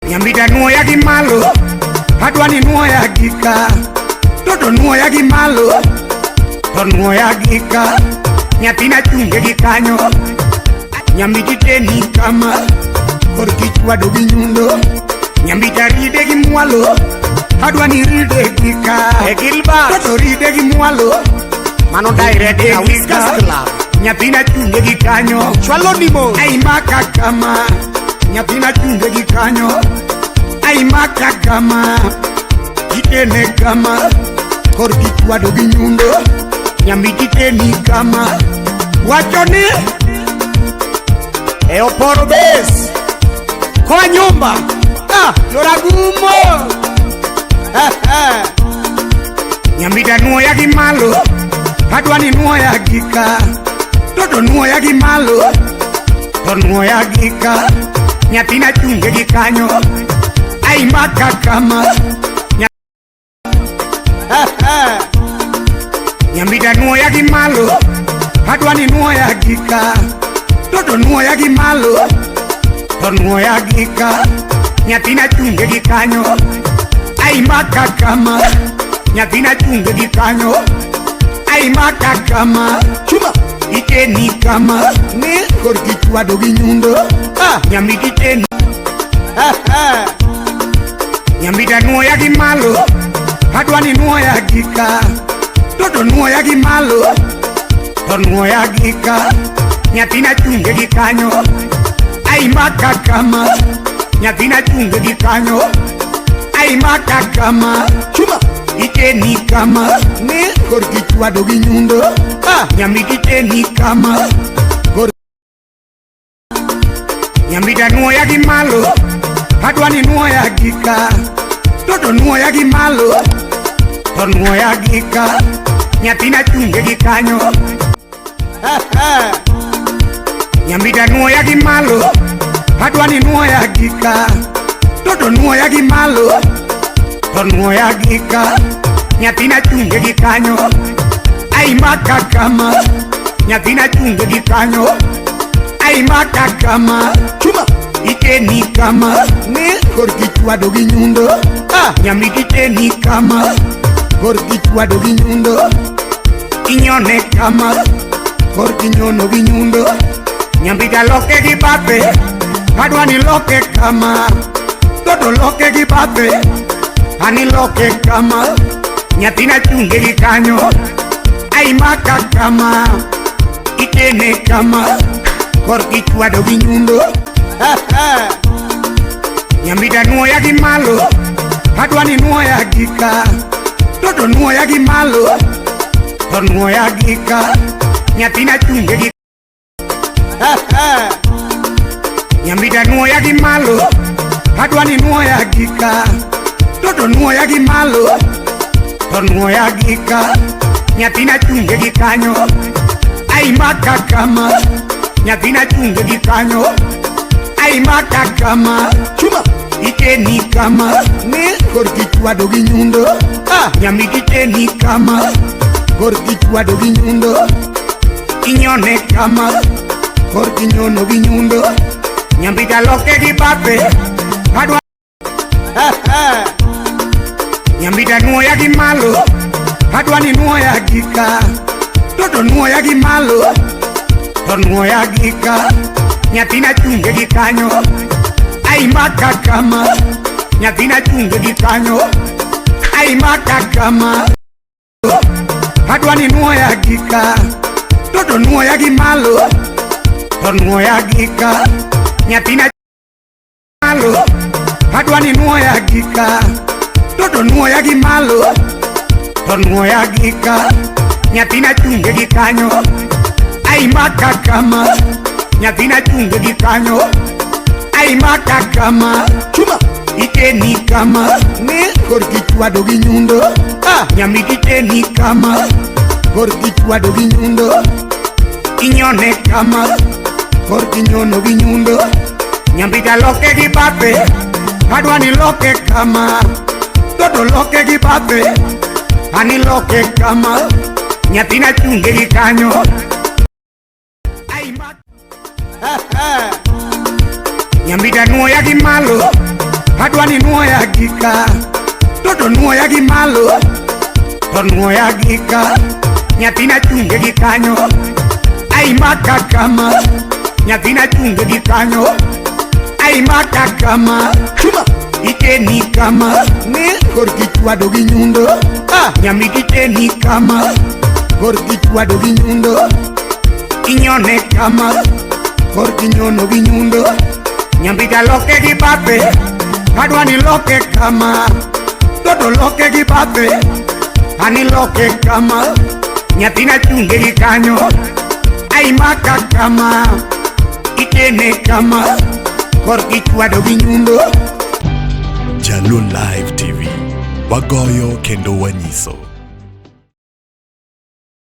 Nyambita nuoya gi malo, adwa ni nuoya gi ka. Toto nuoya gi malo, to nuoya gi ka. Nyathina chunge gi kanyo, nyambiti teni kama. Korki chwado gi nyundo, nyambita ride gi mwalo, adwa ni ride gi ka. E Gilbert. Toto ride gi mwalo, Mano direct ride na gi Whiskers ka. Club. Nyathina chunge gi kanyo. Chwalo ni mos. Aimaka kama, nyathina chunge gi kanyo. Aimaka kama, itene kama, korki chwado gi nyundo, nyamiti teni kama. Wacho ni E Oporo Base. Kwa nyumba. Ah, Joragumo. Nyambita nuoya gi malo, adwa ni nuoya gi ka. Toto nuoya gi malo, to nuoya gi ka. Nyathina chunge gi kanyo, aimaka kama. Nyambita nuoya gi malo, adwa ni nuoya gi ka. Toto nuoya gi malo, to nuoya gi ka. Nyathina chunge gi kanyo, aimaka kama. Nyathina chunge gi kanyo, aimaka kama. Chuma. Iteni kama, Ni. korki chwado gi nyundo. Ah. Nyambita iteni. Nyambita nuoya gi malo, adwa ni nuoya gi ka. Toto nuoya gi malo, to nuoya gi ka. Nyathina chunge gi kanyo, aimaka kama. Nyathina chunge gi kanyo, aimaka kama. Chuma. Iteni kama, Ni. korki chwado gi nyundo. Ah. Nyambita iteni kama, kor Nyambita nuoya gi malo, adwa ni nuoya gi ka. Toto nuoya gi malo, to nuoya gi ka. Nyathina chunge gi kanyo. Nyambita nuoya gi malo, adwa ni nuoya gi ka. Toto nuoya gi malo, to nuoya gi ka. Nyathina chunge gi kanyo, aimaka kama. Nyathina chunge gi kanyo, aimaka kama. Chuma. Iteni kama, Ni. korki chwado gi nyundo. Ah. Nyambiti teni kama, korki chwado gi nyundo. Inyone kama, korki nyono gi nyundo. Nyambita loke gi bathe, adwa ni loke kama. Toto loke gi bathe, ani loke kama. Nyathina chunge gi kanyo, aimaka kama. Itene kama, korki chwado gi nyundo. Nyambita nuoya gi malo, adwa ni nuoya gi ka. Toto nuoya gi malo, to nuoya gi ka. Nyathina chunge gi. Nyambita nuoya gi malo, adwa ni nuoya gi ka. Toto nuoya gi malo, to nuoya gi ka. Nyathina chunge gi kanyo, aimaka kama. Nyathina chunge gi kanyo, aimaka kama. Chuma. Iteni kama, Ni. korki chwado gi nyundo. Ah. Nyambiti teni kama, korki chwado gi nyundo. Inyone kama, korki nyono gi nyundo. Nyambita loke gi bathe, adwa. Nyambita nuoya gi malo, adwa ni nuoya gi ka. Toto nuoya gi malo, to nuoya gi ka. Nyathina chunge gi kanyo, aimaka kama. Nyathina chunge gi kanyo, aimaka kama. Adwa ni nuoya gi ka. Toto nuoya gi malo, to nuoya gi ka. Nyathina malo, adwa ni nuoya gi ka. Toto nuoya gi malo, to nuoya gi ka. Nyathina chunge gi kanyo, aimaka kama. Nyathina chunge gi kanyo, aimaka kama. Chuma. Iteni kama, Ni. korki chwado gi nyundo. Ah. Nyambiti teni kama, korki chwado gi nyundo. Inyone kama, korki nyono gi nyundo. Nyambita loke gi bathe, adwa ni loke kama. Toto loke gi bathe, ani loke kama. Nyathina chunge gi kanyo. Aima Nyambita nuoya gi malo, Adwa ni nuoya gi ka. Toto nuoya gi malo. To nuoya gi ka. Nyathina chunge gi kanyo. Ai maka kama. Nyathina chunge gi kanyo. Ai maka kama. Chuma. Iteni kama. Ni. Korki chwado gi nyundo. Ah. Nyamiti teni kama. Korki chwado gi nyundo. Inyone kama. Korki nyono gi nyundo. Nyambita loke gi bathe. Adwa ni loke kama. Toto loke gi bathe. Ani loke kama. Nyathina chunge gi kanyo. Ai maka kama. Itene kama. Korki chwado gi nyundo. Jaluo Live TV. Wagoyo kendo wanyiso.